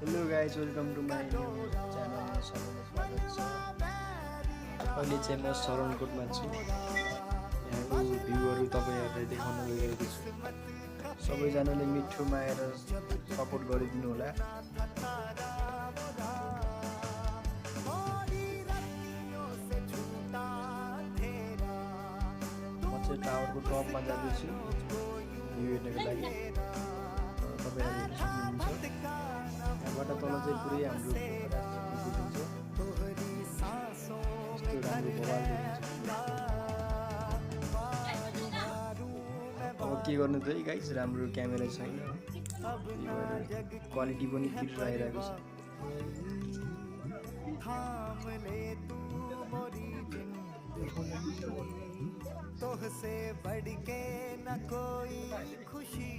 Hello guys welcome to my new channel सबैलाई स्वागत छ। अहिले चाहिँ म शरणकोटमा छु। यहाँको भ्यूहरू तपाईँहरूलाई देखाउन गइरहेको छु। सबैजनाले मिठोमा आएर सपोर्ट गरिदिनु होला। म चाहिँ टावरको टपमा जाँदैछु भ्यू हेर्नको लागि। तपाईँहरूले हेर्न सक्नुहुन्छ यहाँबाट तल चाहिँ पुरै हाम्रो देखिन्छ। यस्तो राम्रो बवाल देखिन्छ। अब के गर्नु त है गाइस, राम्रो क्यामेरा छैन, क्वालिटी पनि पिर आइरहेको छ। तोहसे बढ़ के न कोई खुशी